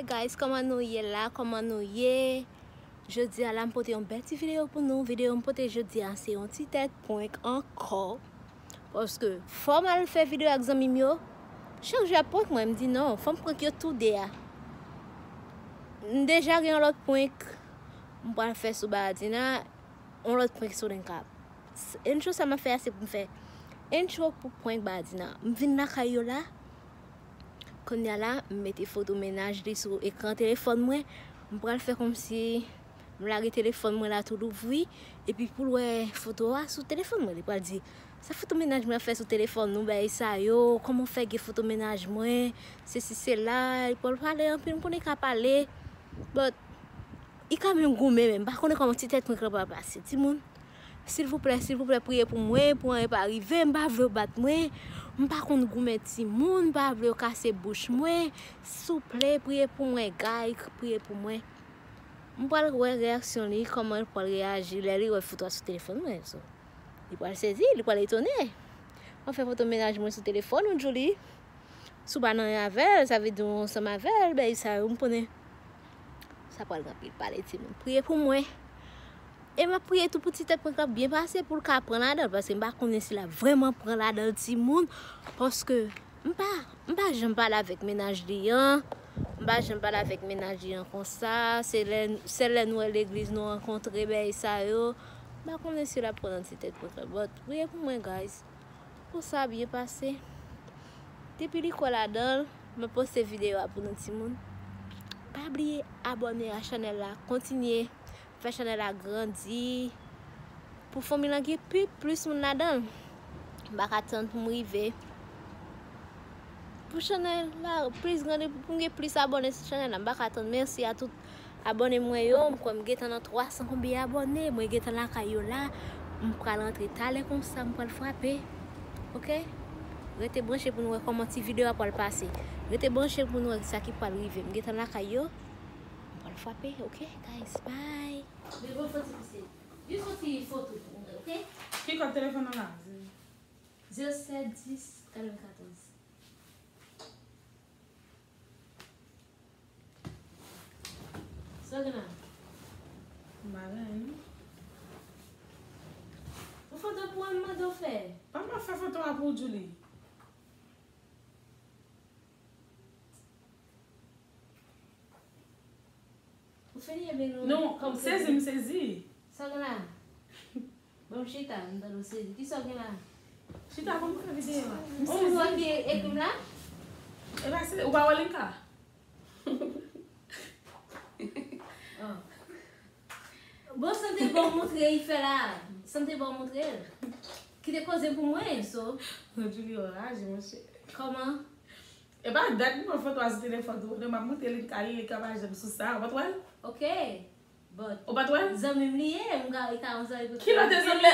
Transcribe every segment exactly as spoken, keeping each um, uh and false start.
Guys, kòman nou ye la? Kòman nou ye? Jodi a la, m pote yon bèl ti videyo pou nou. Videyo m pote jodi a, se yon ti tèt prank ankò. Paske fò m al fè videyo ak zanmi m yo. Chak jou y ap prank mwen, m di non, fò m prank yo tou de a. M deja gen yon lòt prank m pral fè sou Badina, yon lòt prank sou Lenka. Intro sa m ap fè a, se pou m fè intro pou prank Badina. M vin lakay yo la. Kounye a la, m mete foto mennaj li sou ekran telefòn mwen. M pral fè kòmsi m lage telefòn mwen la tou louvri. Epi pou l wè foto a sou telefòn mwen, li pral di, "Sa foto mennaj mwen ap fè sou telefòn nou, bagay sa yo? Kòman w fè gen foto mennaj mwen? Sesi, sela." Li pral pale anpil, m konnen ka pale. But, li ka menm goumen menm. M pa konnen kòman ti tèt prank lan pral pase. Timoun, silvouplè, silvouplè, priye pou mwen, pou anyen pa rive. M pa vle yo bat mwen. M pa konn goumen timoun, m pa vle yo kase bouch mwen. Souple, priye pou mwen, guys, priye pou mwen. M pral wè reyaksyon li, kòman l pral reyaji lè li wè foto a sou telefòn mwen. So, li pral sezi, li pral etone. Mwen fè foto mennaj mwen sou telefòn ou, Julie. Si w pa nan anyen avè l, sa vle di w ansanm avè l, bagay sa yo, m konnen. Sa pral gen anpil pale, timoun. Priye pou mwen. E m ap priye tou pou ti tèt prank lan byen pase, pou l ka pran ladan l, paske m pa konnen si l ap vrèman pran ladan l, timoun. Paske m pa, m pa janm pale avèk mennaj li an. M pa janm pale avèk mennaj li an konsa. Se lè, sèl lè nou wè legliz nou rankontre, bagay sa yo. M pa konnen si l ap pran nan ti tèt prank lan. But, priye pou mwen, guys. Pou sa byen pase. Depi li kwè ladan l, mwen poste videyo a pou nou, timoun. Pa bliye abòne a chanèl la. Kontinye fè chanèl la grandi. Pou fanmi lan gen pi plis moun ladan l. M pa ka tann pou m rive. Pou chanèl la plis grandi, pou m gen plis abòne sou chanèl la. M pa ka tann. Mèsi a tout abòne mwen yo. M kwè m gentan nan twa san konbyen abòne. Mwen gentan lakay yo la. M pral antre talè konsa, m pral frape. Oke? Rete branche pou nou wè kòman ti videyo a pral pase. Rete branche pou nou wè sa ki pral rive. M gentan lakay yo. M pral frape, oke, guys? Bye. Devan fò ti pise. Jis yon ti foto pou mwen, oke? Ki kòd telefòn nan la? Zewo sèt dis katrevenkatòz. Sa w gen la? M pa gen anyen, non. Ou foto pou mwen, m mande w fè. Pa m ap fè foto a pou w, Julie. Ou fini ebyen nou. Non, m sezi, m sezi. Sa w gen la? Bon, chita, m tande w sezi. Kisa w gen la? Chita, pou m fè videyo a. M sezi. Ou wè ki ekri m la? E pa se, ou pa wè Lenka? Oh. Bon, sa m te ba w montre, li fè la. Sa m te ba w montre l. Kite koze pou mwen, so. Non, Julie, w raje, monchè. Kòman? E pa dat m pran foto a sou telefòn tou, kote m ap montre Lenka, Lenka pa janm sou sa, ou pa t wè l? Ok. But ou pa t wè l? Zanmi m li ye, m ka, li ka yon zanmi pou... Ki lòt zanmi?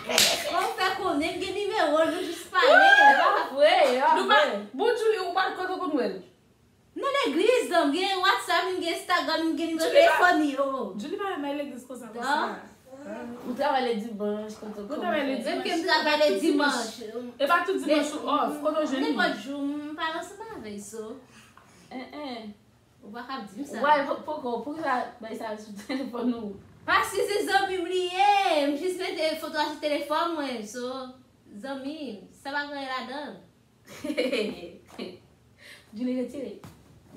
Bon, ou fè konnen m gen nimewo l, nou jis pale. E pa vre, e pa vre. Nou pa, bon, Julie, ou pa kote w konn wè l? Nan legliz, m gen WhatsApp, m gen Instagram, m gen nimewo telefòn yo. Julie pa renmen legliz konsa, konsa. Ou travay le dimanch, kote w kòmanse. Menm ke m travay le dimanch. E pa tout dimanch ou off, kote w jwenn li? Nenpòt jou, m pale ansanm avè l, so. En, en. Ou pa ka ap di m sa. Why, po-, poko, poukisa bay sa sou telefòn ou? Paske se zanmi m li ye, m jis mete foto a sou telefòn mwen, so, zanmi m, sa pa gen anyen ladan l. Julie, retire.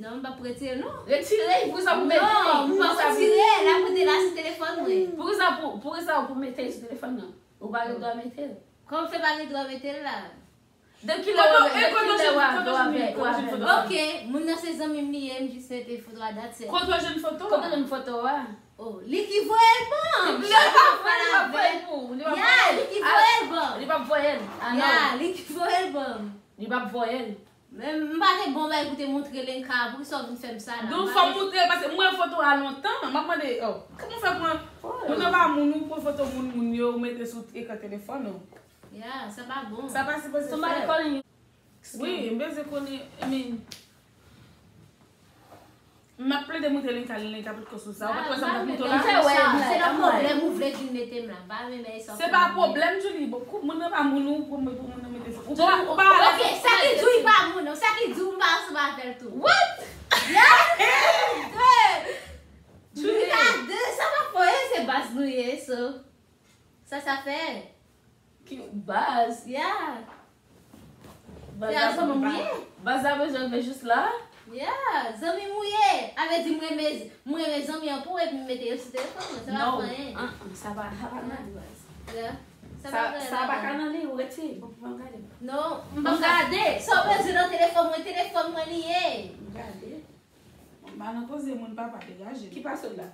Non, m p ap retire, non. Retire, poukisa pou mete? Non, m p ap retire, l ap rete la sou telefòn mwen. Poukisa pou, poukisa pou mete sou telefòn nan? Ou pa gen dwa mete l. Kòman fè pa gen dwa mete l la? De kilè w ap, de kilè w ap, w ap, w ap. Ok, moun nan se zanmi m li ye, m jis mete foto a, that's it. Kote w jwenn foto a? Kote w jwenn foto a? Oh, li ki voye l ban m. Li p ap voye l, li p ap voye l pou ou, li p ap voye l. Ya, li ki voye l ban m. Li p ap voye l. Ah, non. Ya, li ki voye l ban m. Li p ap voye l. Men m pa te bon bay pou te montre Lenka, poukisa w vin fè m sa la? Donk, fò m montre, paske m wè foto a lontan, m ap mande, oh, kòman w fè pran, moun nan pa moun, ou pran foto moun, moun yo, ou mete sou ekran telefòn ou? Ya, sa pa bon. Sa pa sipoze fèt. Wi, m bezwen konnen, I mean, m ap plede montre Lenka, Lenka potko sou sa. Ou pa t wè sa m t ap montre w la? Se nan pwoblèm ou vle vin mete m la. M pa renmen sa w fè. Se pa pwoblèm, Julie. Bon, kou-, moun nan pa moun ou, pou mwen, pou moun nan mete sa. Ou pa, ou pa alèz. Ok, sa ki di w li pa moun, sa ki di w m pa ansanm avè l tou. What? Yeah! Dwe! Julie, nou ka de, sa pa fò ye, se baz nou ye, so. Sa sa fè? Ki baz? Yeah. Baz la, zanmi m ye. Baz la bezwen rive jis la? Yeah, zanmi m ou ye. A vle di m renmen, m renmen zanmi an pou ou epi m mete yo sou telefòn mwen. Sa pa fè anyen. Non. Sa pa, sa pa nan li, baz. Yeah. Sa pa fè anyen. Sa pa ka nan li, ou retire. Bon, ban m gade. Non, m pa gade. Sa w bezwen nan telefòn mwen, telefòn mwen li ye. M gade. M pa nan koze moun, papa, degaje. Ki paswòd la?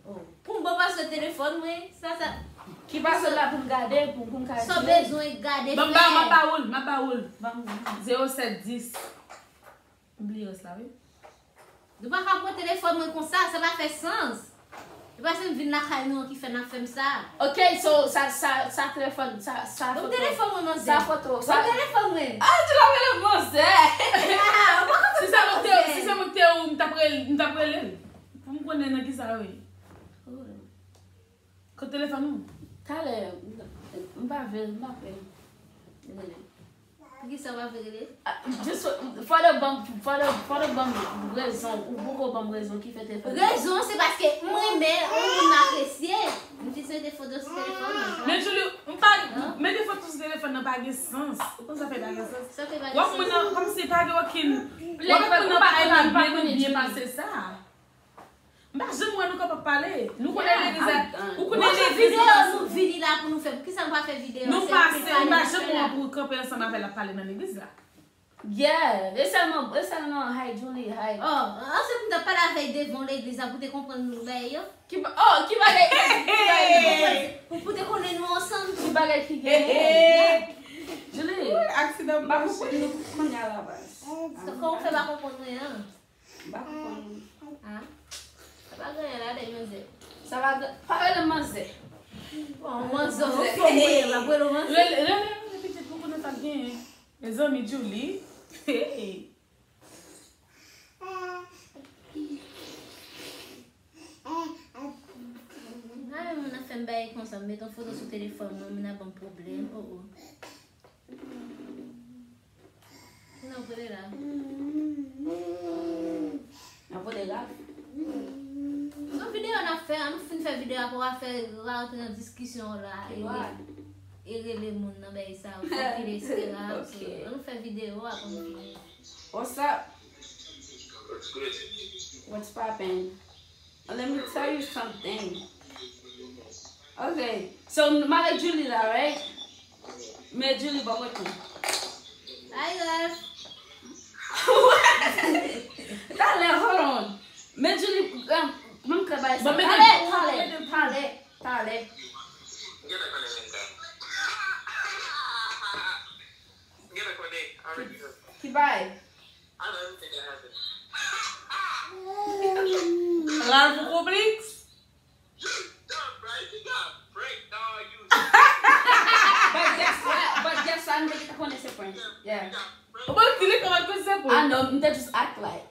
Oh. Pou m ba w paswòd telefòn mwen, sa, sa. Ki paswòd la pou m gade, pou, pou m ka retire? Sa w bezwen gade, frè. Ban m ba, m ap ba ou l, m ap ba ou l. Ban m. Zewo sèt dis. M bliye rès la, wi. Nou pa ka pran telefòn mwen konsa, sa pa fè sans. E pa se m vin lakay nou an ki fè n ap fè m sa. Ok, so, sa, sa, sa telefòn, sa, sa foto. Ban m telefòn mwen, manzè. Sa foto, sa. Ban m telefòn mwen. Ah, tu l'as appelé manzè. Ah, ou pa konn manzè. Si se mwen ki te, si se mwen ki te ou, m t ap rele, m t ap rele l. Pou m konnen nan ki sa yo ye. Kote telefòn ou? Talè, m pa vle, m pa vle. Poukisa w pa vle rele? Ah, just for, for the ban, for the, for the ban rezon, ou poko ban m rezon ki fè telefòn. Rezon, se paske m renmen, yon moun m apresye. M vin mete foto sou telefòn mwen. Men Julie, m pa, mete foto sou telefòn nan pa gen sans. Ou konn sa fè pa gen sans? Sa fè pa gen sans. W ap mwen nan, kòmsi pa gen okenn, w ap mwen nan pa renmen byen pase sa. M pa janm wè nou kapab pale. Nou konnen legliz la, ou konnen legliz la. Videyo nou vini la pou nou fè. Poukisa nou pa fè videyo? Nou pase, m pa janm wè pou kanpe ansanm avè l ap pale nan legliz la. Yeah, e sèlman, e sèlman, hi Julie, hi. Oh, an se pou m t ap pale avè l devan legliz la pou te konprann bagay yo. Ki ba-, oh, ki bagay, ki bagay? Pou, pou te konnen nou ansanm. Ki bagay ki genyen? Julie, aksidan m pa konprann nou kounye a la baz. Kòman w fè pa konprann mwen an? M pa konprann. Ah. Sa pa gen anyen ladan, manzè. Sa pa gen, pa rele manzè. Bon, manzè, ou fò mwen, m ap rele w manzè. Rele, rele, rele pitit pou konnen sa k genyen. Mezanmi, Julie. Hey. Ay, moun ap fè m bagay konsa, m met yon foto sou telefòn mwen, moun ap ban m pwoblèm. Oh, oh. Kounya w rele la. N ap rele Ralph. Yon videyo n ap fè, an nou fin fè videyo, apre w a fè, w a rantre nan diskisyon la, e, e rele moun nan bagay sa, ou fè pil, et cetera. Ok. So, an nou fè videyo, apre nou fini. What's up? What's poppin'? Let me tell you something. Ok, so, m avèk Julie la, right? Men Julie ban m reponn. Hi, love. Talè, hold on. Men Julie, um, ban m kè bay sa. Talè, talè, talè, talè. Ki bay? Ralph ou konpleks? But guess what? But guess what? M te gentan konnen se prank. Yeah. Ou pa di li kòman konnen se prank? Ah non, m te just act like.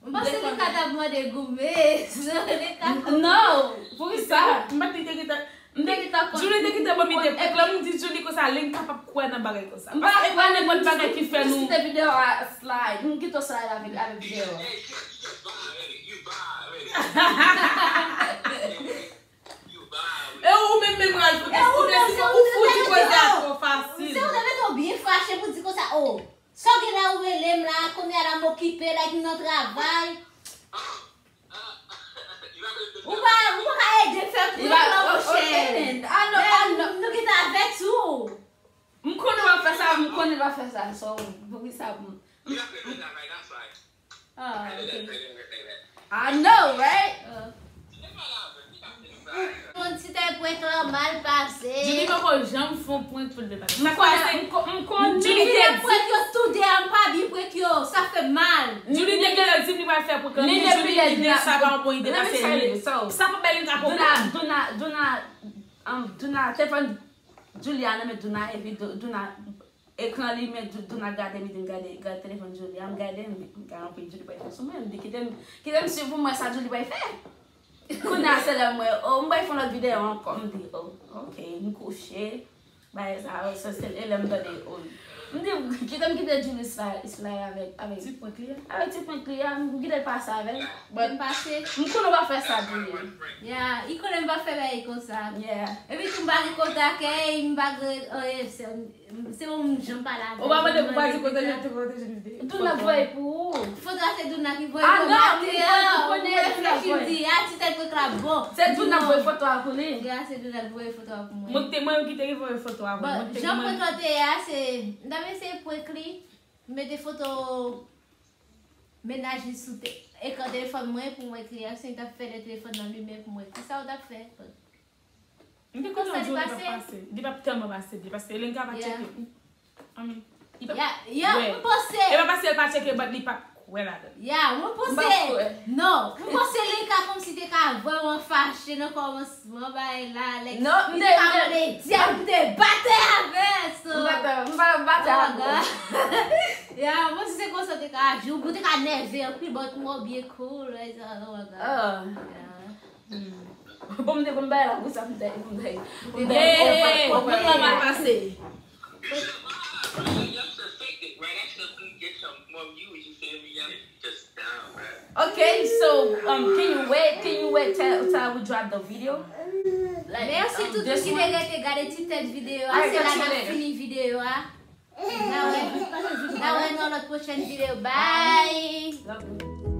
M panse li ka t ap mande goumen. Li ka. Non, poukisa? M pa t te gentan. M te gentan konn. Julie te gentan ban m ide. Lè m di Julie konsa, li kapab kwè nan bagay konsa. M pa kwè nan nenpòt bagay ki fè nou. Kite videyo a slide. M kite w slide avèk, avèk videyo a. E ou menm, menm Ralph, ou te, ou te, ou fout di koze a twò fasil. Se ou te mete w byen fache pou di konsa, oh, sa w gen la ou rele m la, kounye a la m okipe, like m nan travay. Ou pa, ou pa ka ede fè prank la, monchè. Men, nou gentan avèti w. M konnen w ap fè sa, m konnen w ap fè sa. So, poukisa pou m. Ah, ok. I know, right? Moun ti tèl prank lan mal pase. Julie poko janm fè yon prank pou l te pase. M konnen, m ko-, m konnen. Julie te di prank yo tou de a, m pa byen prank yo, sa fè mal. Julie te genlè di m li pral fè prank lan, men Julie di sa pa yon bon ide, paske sa pa bèl ide. Duna, Duna, Duna, um, Duna, telefòn Julie a nan men Duna, epi Du-, Duna ekran li, men Du-, Duna gade, m di m gade, gade telefòn Julie a, m gade, m, m gade anpil Julie pral fè sou mwen, m di kite m, kite m swiv pou m wè sa Julie pral fè. Kounye a se lè m wè, oh, m pral fè yon lòt videyo ankò, m di, oh, ok, m kouche. Bagay sa yo, se stil e lè m tande, oh. M di, kite m kite Julius la, Isla avèk, avèk, ti prank li a, avèk ti prank li a, m kite l pase avè l. But pase. M konnen w pa fè sa tou ye. Yeah, i konnen m pa fè bagay konsa. Yeah. Epi tou m pa gen kontak, ey, m pa gen, oh, se se yon janm pale avè. Ou pa mande pou pa di kote Julius te, kote Julius te. Tout n ap voye pou ou. Foto a se Douna ki voye Ah, pou non, mwen. m pa konnen Reflechi, m di, ah, ti tèt kontra bon. Se Douna voye foto a pou li. Yeah, se Douna voye foto a pou mwen. Mwen te mwen ki te voye foto a pou Bon, mwen. jan prank lan te ye a, se, m t ap eseye prank li, m mete foto mennaj li sou te, ekran telefòn mwen pou mwen ekri a, si m t ap fè lè telefòn nan limen pou mwen ekri. Sa w t ap fè? M te kontan di w li p ap pase. Li p ap tèlman pase byen, paske Lenka pa tcheke. I mean, li p ap Ya, ya, wè. M panse. E pa paske l pa tcheke, but li p ap kwè ladan l. Ya, mwen M p ap panse. kwè. Non, mwen panse Lenka kòmsi te ka vrèman fache nan kòmansman bagay la, like, Non, li m te te- ka mande dyab, m te bate avè, so. M pa ta, m pa bate Oh a my God. Ya, mwen se konsa te ka aji, ou te ka nève anpil, but mwen byen cool, like, oh my God. Ah. Ya. Hmm. Bon, m te konn bay la pou sa, m te, m te, m te, Yeah, m te, mwen pa mal pase. You should have, you have to fake it, right? Actually, if we get some more views, you feel me? You gotta just down, man. Okay, so um, can you wait? Can you wait till, till we drop the video? Like, Mèsi um, tout this moun ki one? te rete gade ti tèt videyo a. Alright, Se la catch you n ap later. Fini videyo a. N a wè, n a wè nan lòt pwochèn videyo. Bye! Love you.